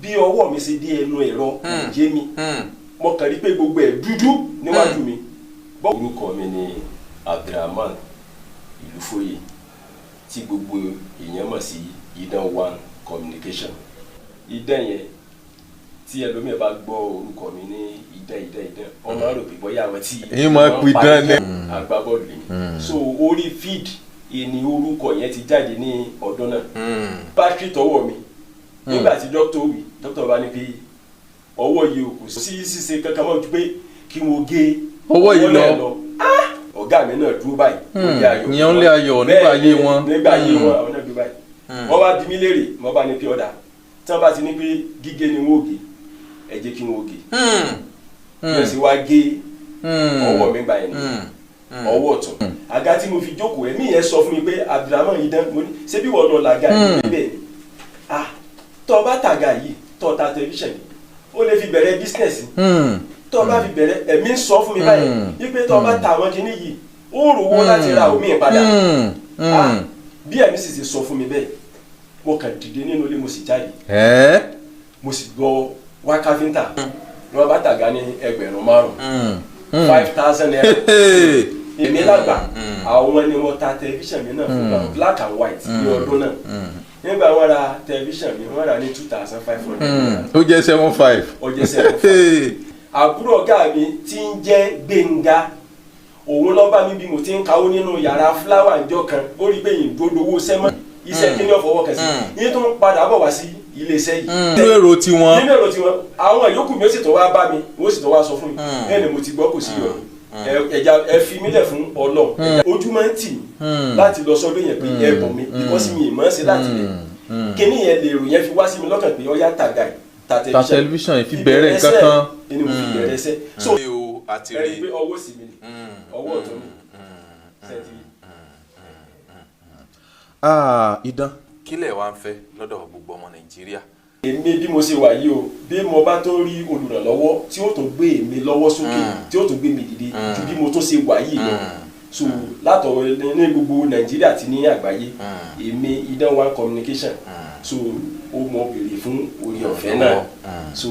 Bí ọwọ́ mi ṣe dé ẹnu ẹ̀rọ, kò yé mi. Mo kàn rí pé gbogbo ẹ̀ dúdú níwájú mi. Orúkọ mi ni Abdulrahman Ìlúfóyè, tí gbogbo èèyàn mọ̀ sí Idan One Communication. Idán yẹn, tí ẹlòmíì bá gbọ́ orúkọ mi ní Idán, Idán, Idán, wọ́n máa ń rò pé bóyá àwọn tí Èyí máa ń pidán ní. Agbábọ́ọ̀lù ni. So orí field ni orúkọ yẹn ti jáde ní ọdún náà. Bátìrì tọwọ́ mi, nígbà tí dókítà wí, dókítà bá ní pé ọwọ́ yìí ò kò sí ṣíṣe kankan mọ́ ju pé kí wọ́n gé ọwọ́ yìí náà lọ. Ah! Ọ̀gá mi náà dúró báyìí, ó ní ayọ̀. Ìyẹn ń lé ayọ̀ nígbà ayé wọn. Nígbà ayé wọn, àwọn náà dúró báyìí. Wọ́n wá bi mí léèrè, mo bá ní pé ọ̀dà tí wọ́n bá ti ní pé gígé ni wọ́n ò gé, ẹ jẹ́ kí wọ́n gé. Bí wọ́n sì wá gé ọwọ́ mi gbà yẹn ni, ọwọ́ ọ̀tún. Àga tí mo fi jókòó, ẹ̀mí yẹn sọ fún mi pé, "Abdulrahman Idán." Mo ní, "Ṣé bí wọ́n lọ làgà yìí?" Níbẹ̀ ni. Ah, tọ́ ọ bá tàgà yìí, tọ́ ọ ta tẹlifíṣàn yìí, ó lè fi bẹ̀rẹ̀ business. Tọ́ ọ bá fi bẹ̀rẹ̀, ẹ̀mí ń sọ fún mi báyìí wípé tọ́ ọ bá ta àwọn kinní yìí, ó rówó láti ra omi padà. Ah, bí ẹ̀mí sì ṣe sọ fún mi bẹ́ẹ̀, mo kàn dìde nínú ilé, mo sì jáde. Ẹ́. Mo sì lọ wá káfíńtà. Ní wọ́n bá tàgá ní 5,000, ₦5,000. Èmi lágbà, àwọn ni wọ́n ta tẹlifíṣàn mi náà fún wọn, black and white, ní ọdún náà. Nígbà wọ́n ra tẹlifíṣàn mi, wọ́n rà ní ₦2,500. Ó jẹ́ 7,500. Ó jẹ́ 7,500. Àbúrò ọ̀gá mi tí ń jẹ́ Gbẹ̀ngà, òun ló bá mi bí mo ti ń kawó nínú yàrá fúláwà ńjọ́ kan. Ó rí i pé ìdódowó sẹ́mọ́ iṣẹ́ kí ni ọ̀fọwọ́ kan sí yín tó ń padà bọ̀ wá sí iléeṣẹ́ yìí. Nínú èrò tiwọn. Nínú èrò tiwọn, àwọn yòókù mi ó sì tó wá bá mi, wọ́n sì tó wá sọ fún mi bẹ́ẹ̀ ni. Mo ti gbọ́, kò sí yọ̀rọ̀, ẹja ẹ fi mílẹ̀ fún Ọlọ́run. Ojú máa ń tì mí láti lọ sọ́dọ̀ yẹn pé ẹ bọ̀ mi, because mi ì mọ̀ ọ́n ṣe láti lẹ̀. Kíní yẹn lèrò yẹn fi wá sí mi lọ́kàn pé ọyá, tàgà yìí, ta Ta tẹlifíṣàn yìí, fi bẹ̀rẹ̀ nǹkan kan. Ni mo fi bẹ̀rẹ̀ ẹsẹ̀. So o àti ẹ rí i pé ọwọ́ sì mi ni, ọwọ́ ọ̀tún mi ṣẹ́ẹ̀tì. Ah, idán. Kílẹ̀ wá ń fẹ́ lọ́dọ̀ gbogbo ọmọ Nàìjíríà? Èmi bí mo ṣe wà yìí o, bí mo bá tó rí olùrànlọ́wọ́ tí ó tún gbé èmi lọ́wọ́ sókè, tí ó tún gbé mi dìde ju bí mo tó ṣe wà yìí lọ, so látọ̀ ní gbogbo Nàìjíríà àti ní àgbáyé, èmi Idán One Communication, so ó mọ béèrè fún orí ọ̀fẹ́ náà so.